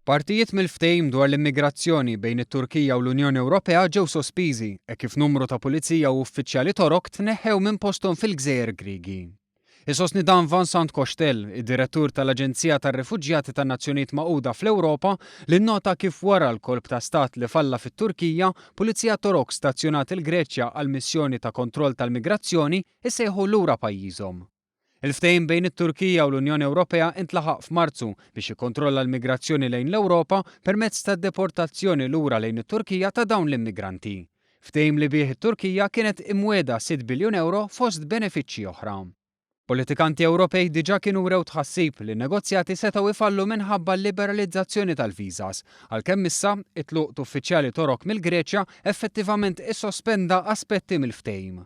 Partijiet mill-ftehim dwar l-immigrazzjoni bejn it-Turkija u l-Unjoni Ewropea ġew sospiżi hekk kif numru ta' pulizija u uffiċjali Torok tneħħew minn posthom fil-gżejjer Griegi. Isostni dan Vincent Cochetel, id-direttur tal-Aġenzija tar-Refuġjati tan-Nazzjonijiet Magħquda fl-Ewropa, li nnota kif wara l-kolp ta' stat li falla fit-Turkija, pulizija Torok stazzjonati l-Greċja għal missjoni ta' kontroll tal-migrazzjoni issejħu lura pajjiżhom. Il-ftehim bejn it-Turkija u l-Unjoni Ewropea intlaħaq f'Marzu biex jikkontrolla l-migrazzjoni lejn l-Ewropa permezz tad-deportazzjoni lura lejn it-Turkija ta' dawn l-immigranti. Ftehim li bih it-Turkija kienet imwiegħda sitt biljun ewro fost benefiċċji oħra. Politikanti Ewropej diġà kienu wrew tħassib li n-negozjati setgħu jfallu minħabba l-liberalizzazzjoni tal-visas, għalkemm issa, it-tluq t'uffiċjali Torok mill-Greċja effettivament issospenda aspetti mill-ftehim.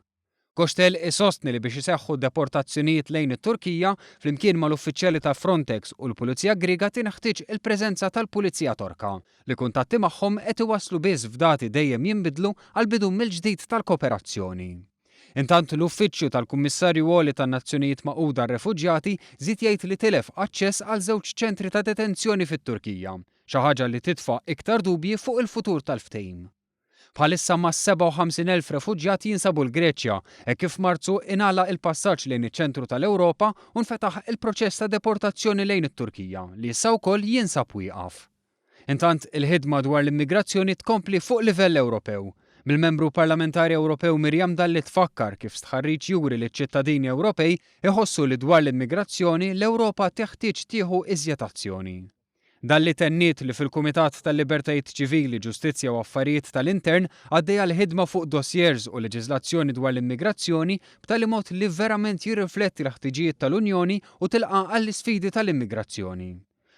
Cochetel isostni li biex iseħħu deportazzjonijiet lejn it-Turkija, flimkien mal-uffiċjali ta' Frontex u l-Pulizija Griega tinħtieġ il-preżenza tal-Pulizija Torka, li kuntatti magħhom qed iwasslu biss f'dati dejjem jinbidlu għall-bidu mill-ġdid tal-kooperazzjoni. Intant, l-Uffiċċju tal-Kummissarju Għoli tan-Nazzjonijiet Magħquda għar-Refuġjati żied jgħid li tilef aċċess għal żewġ ċentri ta' detenzjoni fit-Turkija, xi ħaġa li titfa' iktar dubji fuq il-futur tal-ftehim. Bħalissa mas-57,000 refuġjat jinsabu l-Greċja, hekk kif f'Marzu ingħalaq il-passaġġ lejn iċ-ċentru tal-Ewropa u nfetaħ il-proċess ta' deportazzjoni lejn it-Turkija, li issa wkoll jinsab wieqaf. Intant, il-ħidma dwar l-immigrazzjoni tkompli fuq livell Ewropew. Mill-Membru Parlamentari Ewropew Miriam Dalli tfakkar kif stħarriġ juri li ċ-ċittadini Ewropej iħossu li dwar l-immigrazzjoni l-Ewropa teħtieġ tieħu iżjed azzjoni. Dalli tenniet li fil-Kumitat tal-Libertajiet Ċivili, Ġustizzja u Affarijiet tal-Intern għaddejja l-ħidma fuq dossiers u leġiżlazzjoni dwar l-immigrazzjoni b'tali mod li verament jirrifletti l-ħtiġijiet tal-Unjoni u tilqa' għall-isfidi tal-immigrazzjoni.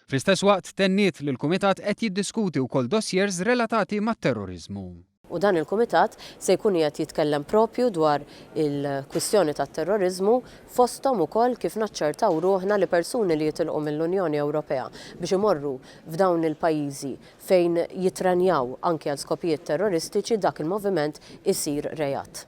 Fl-istess waqt tenniet li l-Kumitat qed jiddiskuti wkoll dossiers relatati mat-terroriżmu. U dan il-kumitat se jkun qiegħed jitkellem propju dwar il-kwistjoni tat-terroriżmu, fosthom ukoll kif naċċertaw ruħna li persuni li jitilqu mill-Unjoni Ewropea biex imorru f'dawn il-pajjiżi fejn jittrenjaw anki għal skopijiet terroristiċi dak il-moviment isir reat.